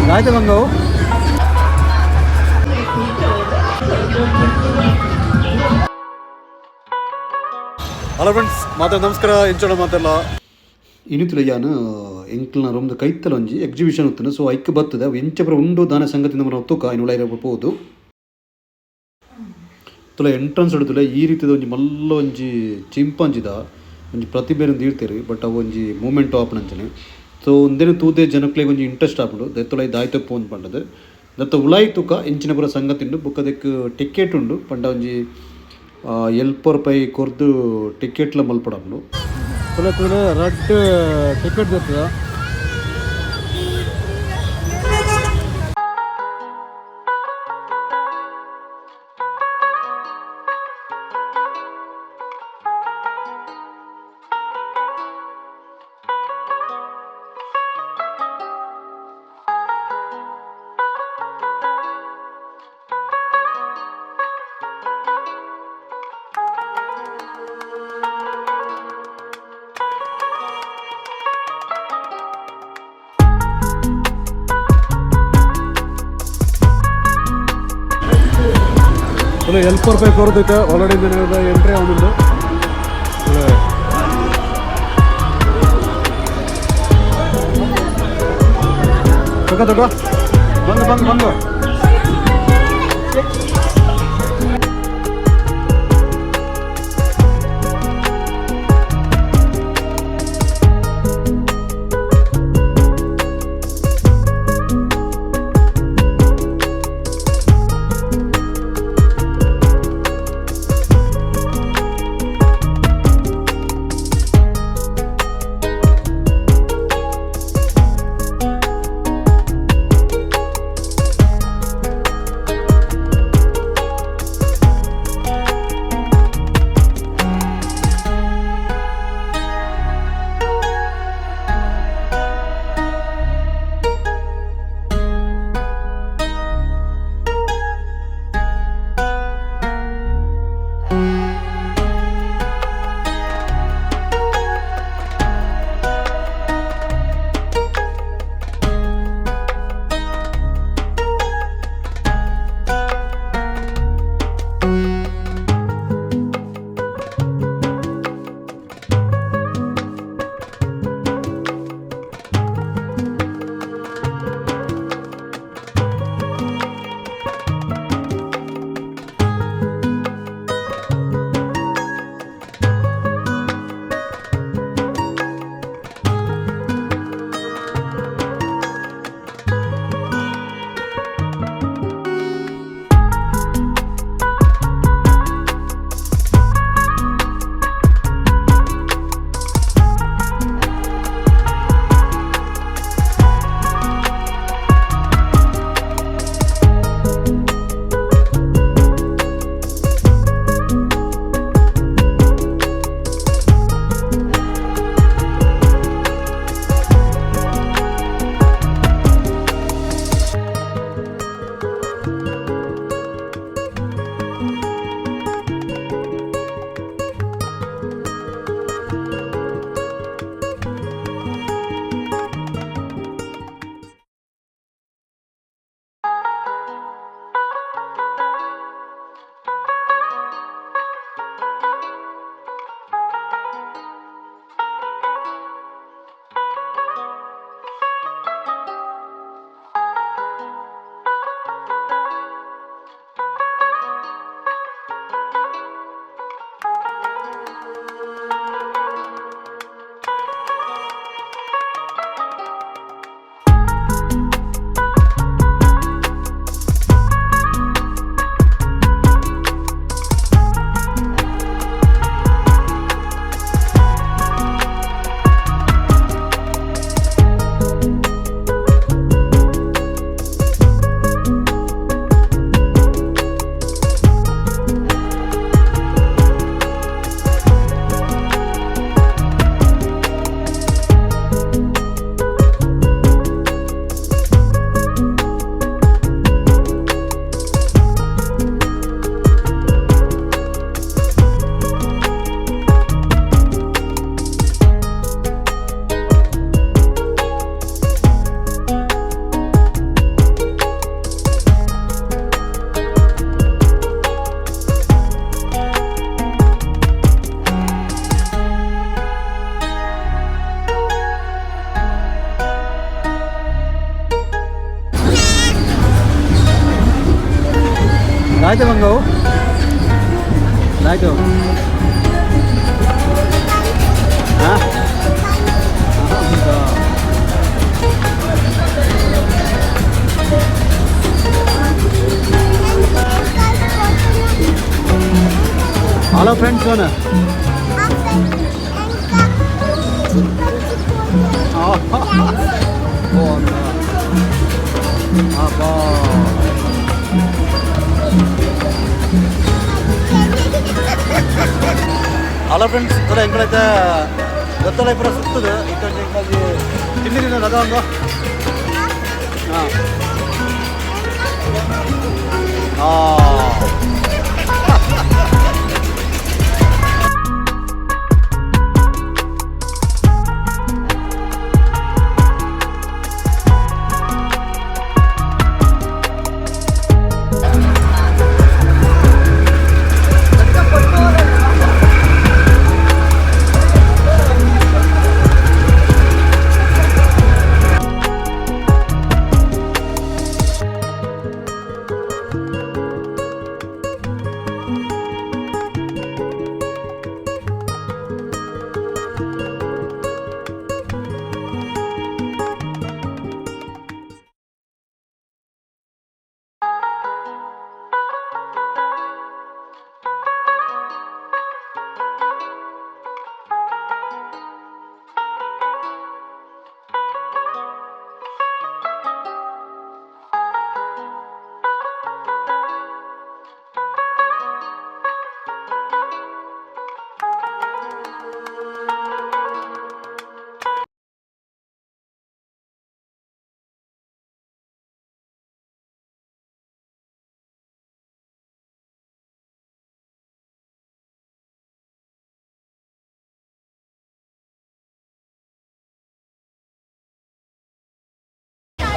ದಾಯ್ತ ಬಂಗವು. Hello friends, ಮಾತಾ ನಮಸ್ಕಾರ. ಎಂಚೋಣ ಮಾತೆಲ್ಲ ಇನಿತುಲ ಯಾನ್ ಎಂಕ್ಲ್ನ ರೂಮ್ದ ಕೈತಲ ಒಂಜಿ ಎಕ್ಸಿಬಿಷನ್ ಉತ್ತುಂಡು. ಸೊ ಐಕ್ ಬರ್ತದೆ ಅವು ಎಂಚ ಪೂರ ಉಂಡು ದಾನ ಸಂಗತಿ ನಮ್ಮ ತೂಕ ಇನ್ನು ಉಲಾಯಿ ಪೋದು. ತುಲ ಎಂಟ್ರೆನ್ಸ್ ತುಲೆ ಈ ರೀತಿದ ಒಂಜಿ ಮಲ್ಲ ಒಂಜಿ ಚಿಂಪಾಂಜಿದ ಒಂಜಿ ಪ್ರತಿಭೆನ್ ದೀಡ್ತೆರ್. ಬಟ್ ಅವು ಒಂಜಿ ಮೂವ್ಮೆಂಟ್ ಆಪುನಂಚನೆ. ಸೊ ಉಂದೆನ್ ತೂದೆ ಜನಕ್ಲೆಗ್ ಒಂಜಿ ಇಂಟ್ರೆಸ್ಟ್ ಆಪುಂಡು, ದೆತ್ತೊಳೈ ದಾಯ್ತ ಪೋಂದು ಪಂಡದು. ದತ್ತ ಉಲಾಯಿ ತೂಕ ಎಂಚಿನ ಪೂರ ಸಂಗತಿ ಉಂಡು. ಬೊಕ್ಕ ಅದಕ್ಕೆ ಟಿಕೆಟ್ ಉಂಡು ಪಂಡ ಒಂಜಿ 50 ರೂಪಾಯಿ ಕೊರ್ದು ಟಿಕೆಟ್ಲ ಮಲ್ಪೊಡಾಪುಂಡು. ತುಲೆ ತುಲೆ, ರಡ್ಡ್ ಟಿಕೆಟ್ ದೆತ್ತದ. ತುಲೆ 50 ರೂಪಾಯಿ ಕೊರ್ದೈತೆ. ಆಲ್ರೆಡಿ ಎಂಟ್ರಿ ಆವೊಂದುಂಡು. ತುಲೆ ತಗೋ ತಗೋ, ಬಂದು ಬಂದು ಬಂದು. ಆಯ್ತು. ಹಾಂ. ಹಲೋ ಫ್ರೆಂಡ್ಸ್, ಓನ ಓ ಅಬ್ಬಾ. ಹಲೋ ಫ್ರೆಂಡ್ಸ್, ತೊಲೆ ಎಂಕಲೈತೆ ಗೊತ್ತಲ್ಲ, ಪೂರ ಸುತ್ತದು ಇತ್ತೊಂಜಿ ಎಂಕಾಜಿ ತಿಂಡಿ ತಿನ್ನೋದು ಅದ ಒಂದು. ಹಾಂ ಹಾಂ.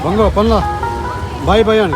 ಬಂಗೋ ಪಲ್ಲ, ಬಾಯ್ ಬಾಯ್ ಅಣ್ಣ.